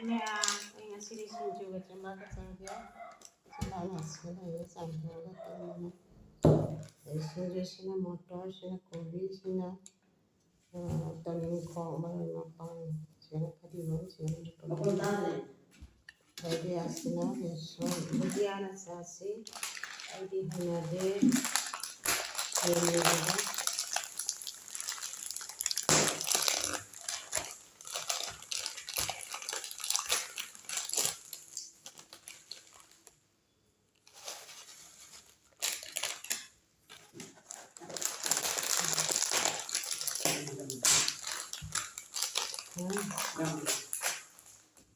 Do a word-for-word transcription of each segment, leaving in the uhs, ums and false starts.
ꯑꯩ ꯉꯁꯤꯗꯤ ꯁꯤꯡꯖꯨꯒ ꯆꯦꯡꯋꯥꯏꯒ ꯆꯥꯒꯦ꯫ ꯆꯦꯡꯋꯥꯏ ꯉꯁꯤ ꯂꯩꯌꯦ, ꯆꯥꯝꯊꯣꯛꯑꯒ ꯇꯧꯔꯅꯤ꯫ ꯑꯗꯩ ꯁꯤꯡꯖꯨꯁꯤꯅ ꯃꯣꯇꯣꯔ, ꯁꯤꯅ ꯀꯣꯕꯤ, ꯁꯤꯅ, ꯑ, ꯇꯨꯅꯤꯡꯈꯣꯛ, ꯃꯔꯣꯏ ꯃꯄꯥꯡ, ꯁꯤꯅ ꯐꯗꯤꯒꯣꯝ, ꯁꯤꯅ ꯃꯣꯇꯣꯔ꯫ ꯑꯗꯩꯗꯤ ꯑꯁꯤꯅ ꯕꯦꯁꯣꯟ, ꯕꯨꯖꯤꯌꯥꯅ ꯆꯥꯁꯤ꯫ ꯑꯩꯗꯤ ꯍꯩꯅꯗꯦ꯫ ꯌꯦꯡꯉꯨꯔꯒ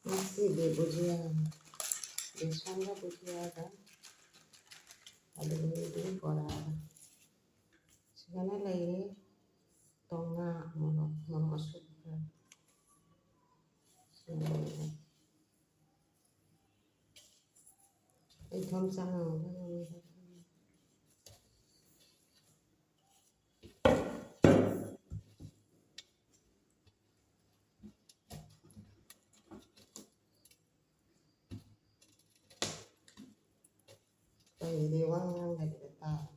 ꯉꯁꯤꯗꯤ ꯕꯨꯖꯤꯌꯥ, ꯕꯦꯁꯣꯟꯒ ꯕꯨꯖꯤꯌꯥꯒ, ꯑꯗꯨꯗꯒꯤꯗꯤ ꯕꯣꯔꯥꯒ꯫ ꯁꯤꯗꯅ ꯂꯩꯔꯦ ꯇꯣꯉꯥ, ꯃꯣꯔꯣꯛ, ꯃꯣꯔꯣꯛ ꯑꯁꯨꯕ ꯈꯔ꯫ ꯁꯤꯗ ꯂꯩꯔꯦ꯫ ꯑꯩ ꯊꯝ ꯆꯥ ꯉꯝꯒꯗ꯭ꯔꯥ ꯉꯝꯃꯣꯏꯗ꯭ꯔꯥ ꯈꯪꯗꯦ꯫ ꯑꯩꯗꯤ ꯋꯥ ꯉꯥꯡꯗꯕꯤꯗ ꯇꯥꯔꯦ꯫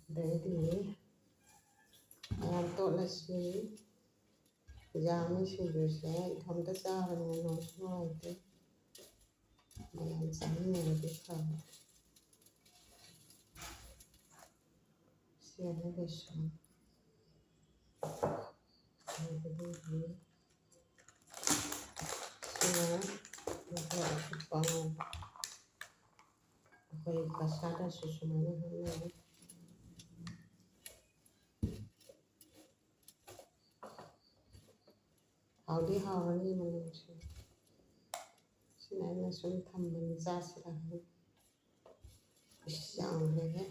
ꯑꯗꯩꯗꯤ ꯃꯌꯥꯝ ꯇꯣꯠꯂꯁꯤ꯫ ꯌꯥꯝꯃꯤ ꯁꯤꯡꯖꯨꯁꯦ, ꯏꯊꯣꯝꯇ ꯆꯥꯕꯅꯤꯅ ꯅꯨꯡꯁꯨ ꯅꯨꯡꯉꯥꯏꯇꯦ꯫ ꯃꯌꯥꯝ ꯆꯥꯃꯤꯟꯅꯔꯗꯤ ꯐꯕ꯫ ꯁꯤ ꯑꯃ ꯂꯣꯏꯁꯜꯂꯦ꯫ ꯑꯗꯒꯤꯗꯤ ꯁꯤꯅ ꯃꯣꯇꯣꯔ ꯑꯀꯨꯞꯄ ꯑꯉꯧꯕ꯫ ꯑꯩꯈꯣꯏ ꯀꯁꯥꯗꯁꯨ ꯁꯨꯃꯥꯏꯅ ꯍꯥꯞꯅꯩ꯫ ꯍꯥꯎꯗꯤ ꯍꯥꯎꯔꯅꯤ ꯃꯅꯝꯁꯦ꯫ ꯁꯤꯅ ꯑꯩꯅ ꯁꯨꯝ ꯊꯝꯕꯅꯤ, ꯆꯥꯁꯤꯔ ꯍꯥꯏꯅ꯫ ꯏꯁ, ꯌꯥꯝꯈ꯭ꯔꯦꯍꯦ꯫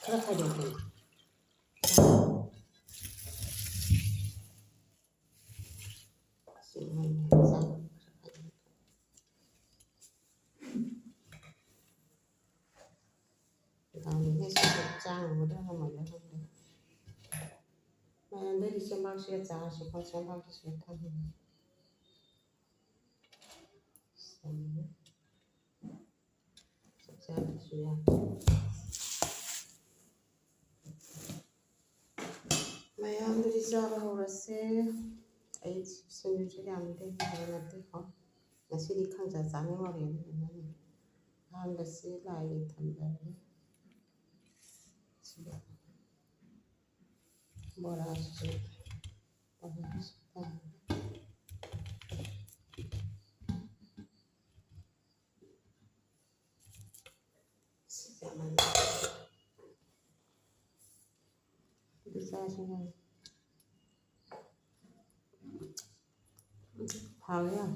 ꯈꯔ ꯈꯥꯏꯗꯣꯛꯀꯦ꯫ ꯆꯦꯡ ꯃꯩ ꯃꯌꯥꯝ ꯆꯥꯕ ꯈꯔ ꯐꯩ꯫ ꯗꯥꯝꯁꯤꯅ ꯁꯤꯗ ꯆꯥꯡ ꯑꯃꯗ ꯉꯝꯃꯜꯂꯦ ꯈꯪꯗꯦ꯫ ꯃꯌꯥꯝꯗꯗꯤ ꯆꯦꯡꯕꯥꯛꯁꯤꯒ ꯆꯥꯔꯁꯤꯀꯣ, ꯆꯦꯡꯕꯥꯛꯁꯤꯒ ꯊꯝꯃꯤꯅꯤ꯫ ꯆꯞ ꯆꯥꯕꯁꯨ ꯌꯥꯏ꯫ ꯃꯌꯥꯝꯗꯨꯗꯤ ꯆꯥꯕ ꯍꯧꯔꯁꯦ꯫ ꯑꯩ ꯁꯤꯡꯖꯨꯁꯦ ꯌꯥꯝ ꯂꯦꯝꯕ ꯅꯠꯇꯦꯀꯣ꯫ ꯉꯁꯤꯗꯤ ꯈꯪꯆꯥ ꯆꯥꯅꯤꯡꯉꯨꯔꯦ, ꯑꯗꯨꯗꯨꯅꯅꯦ꯫ ꯑꯍꯥꯟꯕꯁꯤ ꯂꯥꯏꯒꯤ ꯊꯝꯖꯔꯅꯤ꯫ ꯁꯤꯗ ꯕꯣꯔꯥꯁꯤꯁꯨ ꯇꯧꯔꯁꯤ꯫ ꯁꯤ ꯌꯥꯝꯃꯟ-, ꯑꯗꯨ ꯆꯥꯁꯤ ꯍꯥꯏ꯫ ꯍꯥꯎꯋꯦ ꯌꯥꯝ꯫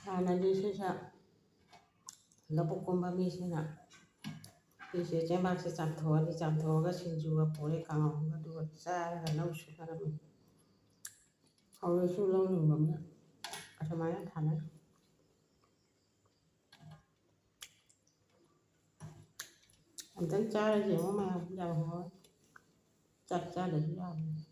ꯍꯥꯟꯅꯗꯤ ꯁꯤꯁꯦ ꯂꯧꯕꯨꯛ ꯀꯨꯝꯕ ꯃꯤꯁꯤꯡꯅ ꯁꯤꯁꯦ ꯆꯦꯡꯕꯥꯛꯁꯦ ꯆꯥꯝꯊꯣꯛꯑꯅꯤ, ꯆꯥꯝꯊꯣꯛꯑꯒ ꯁꯤꯡꯖꯨꯒ ꯄꯨꯔꯦ, ꯀꯥꯡꯍꯧꯒ ꯑꯗꯨꯒ ꯆꯥꯔꯒ ꯂꯧ ꯁꯨꯅꯔꯝꯃꯤ꯫ ꯍꯧꯖꯤꯛꯁꯨ ꯂꯧ ꯂꯤꯡꯕꯅꯤꯅ ꯑꯁꯨꯃꯥꯏꯅ ꯊꯥꯅꯩ꯫ ꯑꯝꯇꯪ ꯆꯥꯔ ꯌꯦꯡꯉꯣ ꯃꯌꯥꯝ, ꯌꯥꯝ ꯍꯥꯎꯋꯦ꯫ ꯆꯥꯛ ꯆꯥꯗꯁꯨ ꯌꯥꯕꯅꯤ꯫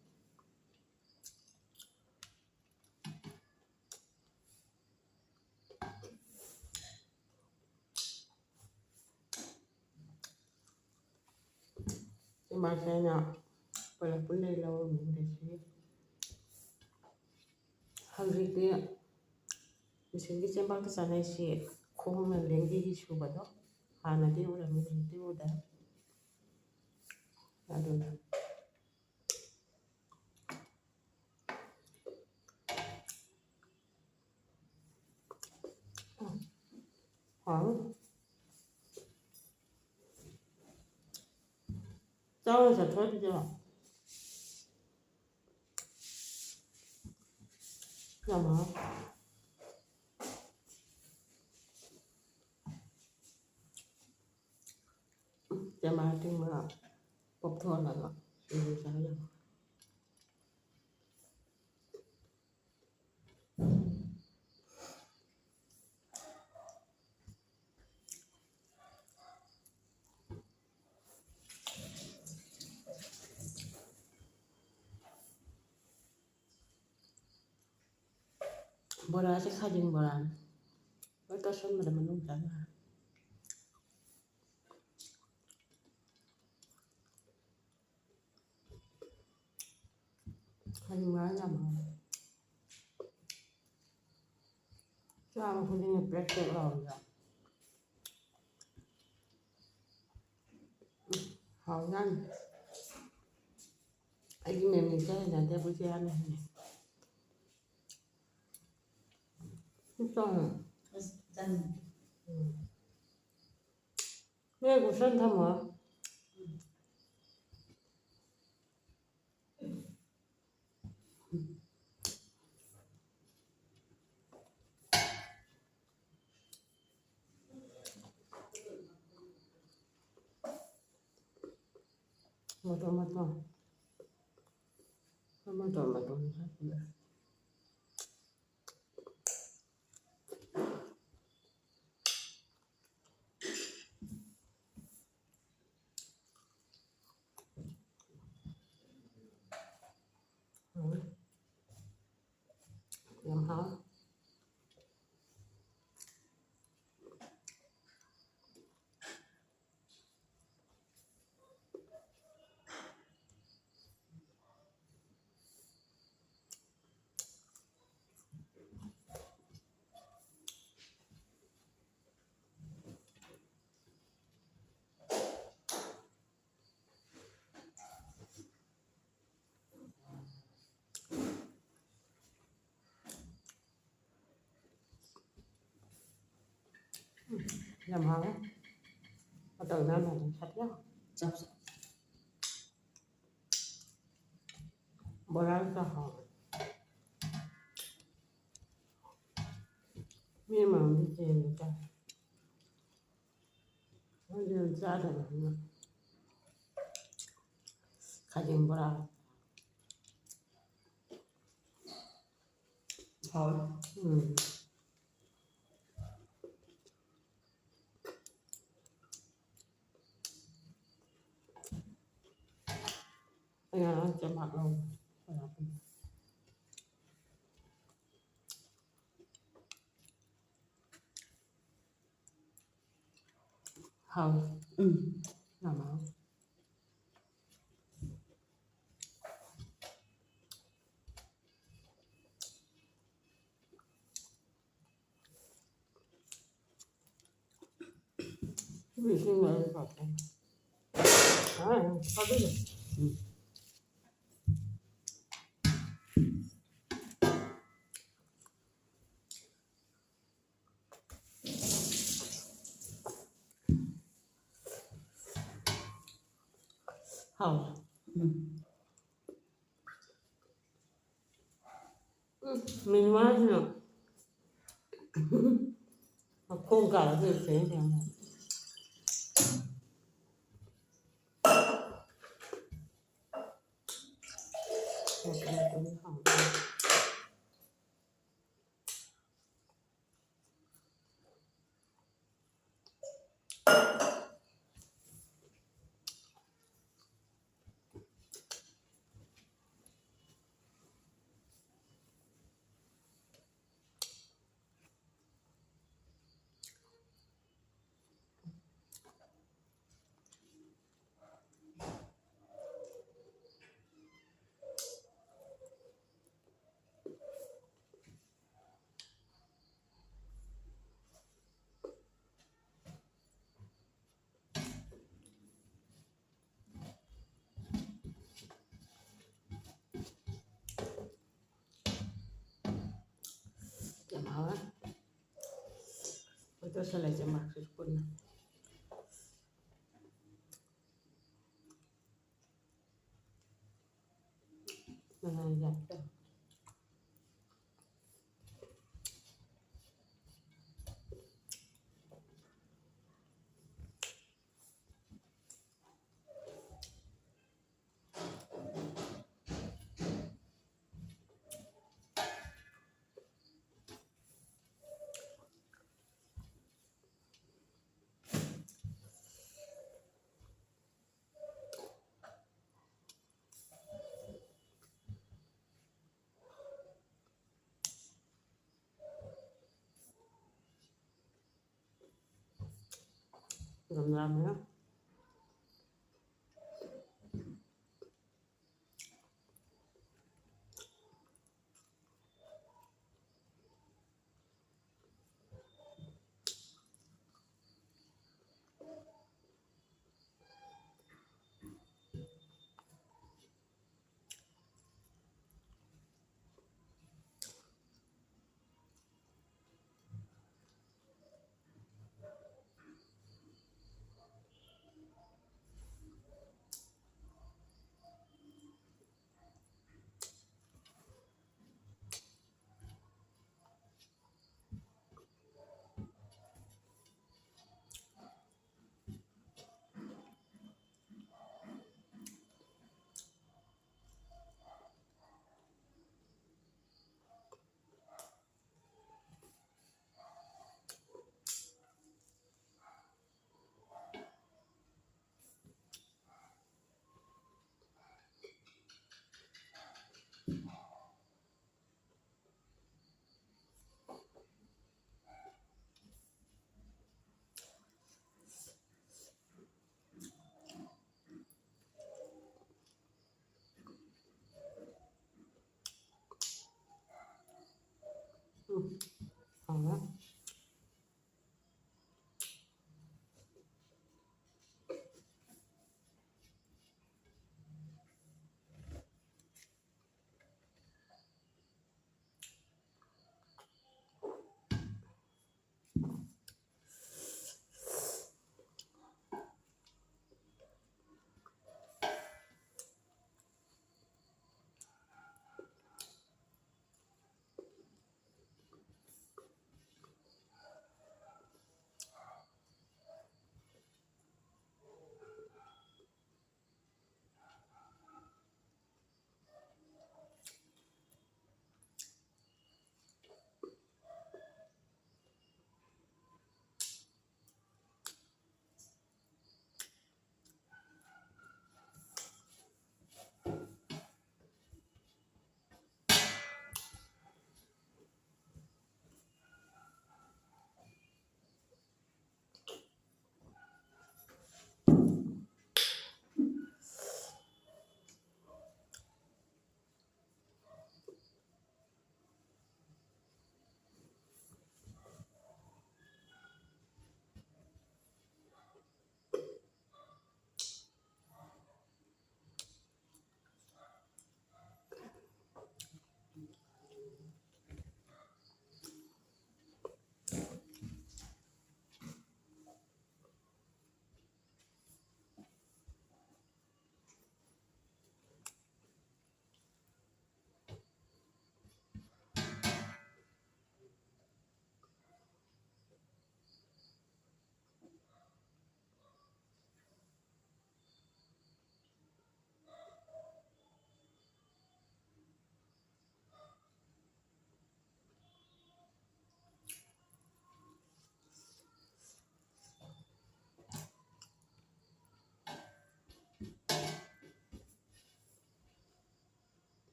ꯆꯦꯡꯕꯥꯛꯁꯦ ꯑꯩꯅ ꯄꯨꯂꯞ ꯄꯨꯟꯅ ꯂꯧꯔꯝꯃꯤ ꯉꯁꯤ꯫ ꯍꯧꯖꯤꯛꯇꯤ ꯃꯦꯆꯤꯟꯒꯤ ꯆꯦꯡꯕꯥꯛꯇ ꯆꯥꯅꯩꯁꯤ, ꯈꯣꯡꯅ ꯂꯦꯡꯕꯤꯒꯤ ꯁꯨꯕꯗꯣ ꯍꯥꯟꯅꯗꯤ ꯎꯔꯝꯃꯤ, ꯍꯧꯖꯤꯛꯇꯤ ꯎꯗꯦ꯫ ꯑꯗꯨꯅ ꯍꯥꯎ꯫ ꯆꯥꯎꯅ ꯆꯠꯊꯣꯛ ꯑꯗꯨꯗꯤ꯫ ꯌꯥꯝ ꯍꯥꯎ꯫ ꯆꯦꯡꯕꯥꯛ ꯑꯇꯤꯡꯕ ꯄꯣꯞꯊꯣꯛꯍꯜꯂꯒ ꯁꯤꯡꯖꯨ ꯆꯥ ꯌꯥꯕ꯫ ꯕꯣꯔꯥꯁꯦ ꯈꯥꯖꯤꯡ ꯕꯣꯔꯥꯅꯤ꯫ ꯂꯣꯏ ꯇꯣꯠꯁꯟꯕꯗ ꯃꯅꯨꯡ ꯆꯪꯉꯦ꯫ ꯈꯥꯖꯤꯡ ꯕꯣꯔꯥ ꯌꯥꯝ ꯍꯥꯎꯋꯦ꯫ ꯆꯥꯕ ꯈꯨꯗꯤꯡꯒꯤ ꯄ꯭ꯔꯦꯛ ꯄ꯭ꯔꯦꯛ ꯂꯥꯎꯋꯦꯕ꯫ ꯎꯝ, ꯍꯥꯎꯖꯥꯠꯅꯤ꯫ ꯑꯩꯗꯤ ꯃꯦꯃꯤꯁꯦ ꯍꯩꯅꯗꯦꯕꯨ ꯆꯦ ꯍꯥꯟꯅ ꯍꯩꯅꯩ꯫ ꯁꯤ ꯆꯥꯎꯅ꯫ ꯑꯁ, ꯆꯥꯅꯤꯡꯉꯦ꯫ ꯎꯝ꯫ ꯅꯣꯏ ꯀꯨꯁꯟ ꯊꯝꯃꯣ꯫ ꯎꯝ꯫ ꯃꯇꯣꯟ ꯃꯇꯣꯟ꯫ ꯃꯇꯣꯟ ꯃꯇꯣꯟ ꯍꯥꯞꯄꯤꯕ꯫ ꯎꯝ꯫ ꯌꯥꯝ ꯍꯥꯎꯋꯦ꯫ ꯎꯝ, ꯌꯥꯝ ꯍꯥꯎꯋꯦ꯫ ꯃꯇꯧ ꯏꯃꯥ ꯃꯥꯟꯅꯩ꯫ ꯁꯥꯊꯤ ꯌꯥꯝ ꯆꯞ ꯆꯞ꯫ ꯕꯣꯔꯥꯁꯨ ꯍꯥꯎꯋꯦ꯫ ꯃꯤ ꯑꯃꯃꯝꯗꯤ ꯆꯦꯟꯕ ꯆꯥꯏ꯫ ꯃꯣꯏꯗꯤ ꯌꯥꯝ ꯆꯥꯗꯕꯅꯤꯅ꯫ ꯈꯥꯖꯤꯡ ꯕꯣꯔꯥ꯫ ꯍꯥꯎꯋꯦ꯫ ꯎꯝ꯫ ꯑꯩ ꯉꯔꯥꯡ ꯆꯦꯡ ꯍꯥꯞꯂꯝꯕꯅꯦ꯫ ꯍꯥꯎ꯫ ꯎꯝ꯫ ꯌꯥꯝ ꯍꯥꯎ꯫ ꯏꯁꯤꯡ ꯂꯩꯔꯗꯤ ꯐꯗꯧꯅꯤ꯫ ꯑꯥ, ꯊꯥꯗꯩꯅꯦ꯫ ꯎꯝ꯫ ꯍꯥꯎ꯫ ꯎꯝ꯫ ꯎꯝ, ꯃꯤꯅꯨ ꯍꯥꯏꯁꯤꯅ ꯃꯈꯣꯡ ꯀꯥꯔꯒ ꯂꯩꯔꯦ꯫ ꯌꯥꯝ ꯍꯥꯎꯋꯦ꯫ ꯄꯣꯇꯦꯇꯣ ꯁꯂꯥꯗꯁꯦ ꯃꯥꯔꯛꯁꯤꯁꯨ ꯄꯨꯟꯅ꯫ ꯃꯅꯥ ꯌꯥꯛꯇ꯫ ꯌꯥꯝ ꯌꯥꯝꯃꯦ꯫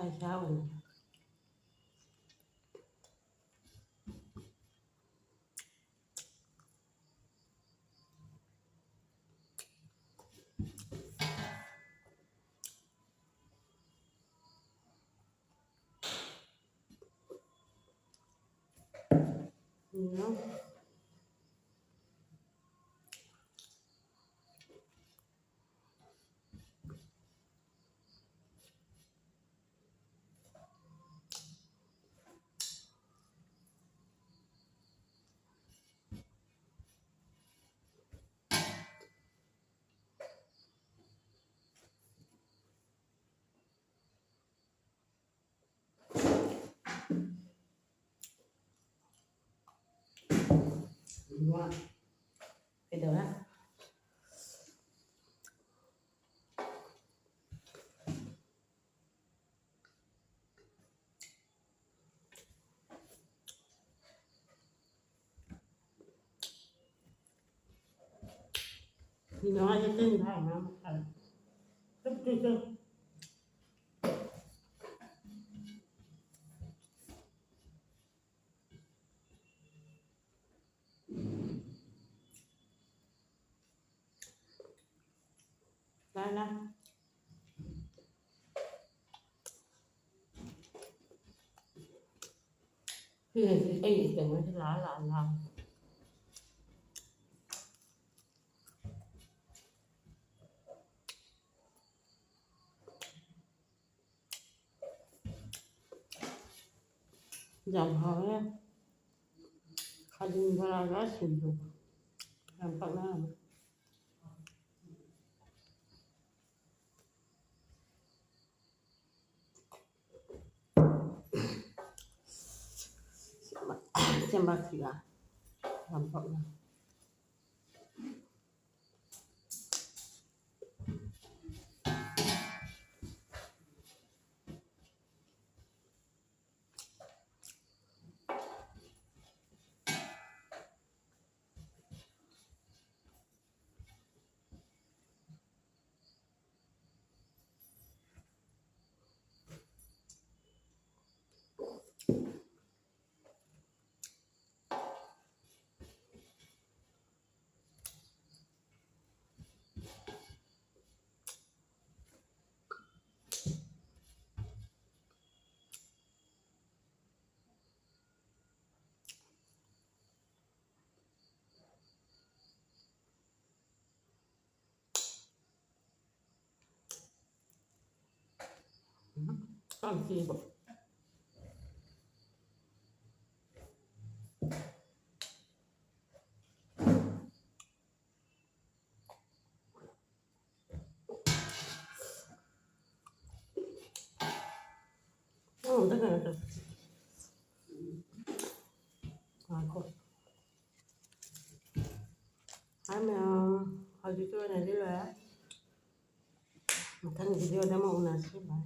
ꯏꯁꯥ ꯑꯣꯏꯅ꯫ ꯎꯝ꯫ ꯀꯩꯗꯧꯔꯦ? ꯉꯥꯁꯦ ꯇꯤꯟ ꯐꯥꯏꯅ ꯑꯃ ꯐꯔꯦ꯫ ꯆꯨꯞ ꯆꯨꯞ ꯆꯨꯞ꯫ ꯂꯥꯛꯑꯦ, ꯂꯥꯛꯑꯦ꯫ ꯁꯤꯗꯗꯤ ꯑꯩ ꯀꯩꯅꯣꯁꯦ ꯂꯥꯛꯑ ꯂꯥꯛꯑ ꯂꯥꯛꯑ꯫ ꯌꯥꯝ ꯍꯥꯎꯔꯦ꯫ ꯈꯥꯖꯤꯡ ꯕꯣꯔꯥꯒ ꯁꯤꯡꯖꯨ ꯌꯥꯝ ꯄꯛꯅꯔꯝꯃꯦ꯫ ꯁꯦꯝꯕ-, ꯁꯦꯝꯕ ꯁꯤꯒ ꯌꯥꯝ ꯄꯛꯅ꯫ ꯌꯥꯝ ꯊꯤꯕ꯫ ꯎꯝ, ꯑꯗꯨꯅ ꯅꯠꯇꯦ꯫ ꯉꯥꯏꯈꯣ꯫ ꯍꯥꯏ ꯃꯌꯥꯝ, ꯍꯧꯖꯤꯛꯀꯤ ꯑꯣꯏꯅꯗꯤ ꯂꯣꯏꯔꯦ꯫ ꯃꯊꯪ ꯚꯤꯗꯤꯑꯣꯗ ꯑꯃꯨꯛ ꯎꯅꯁꯤ꯫ ꯕꯥꯏ꯫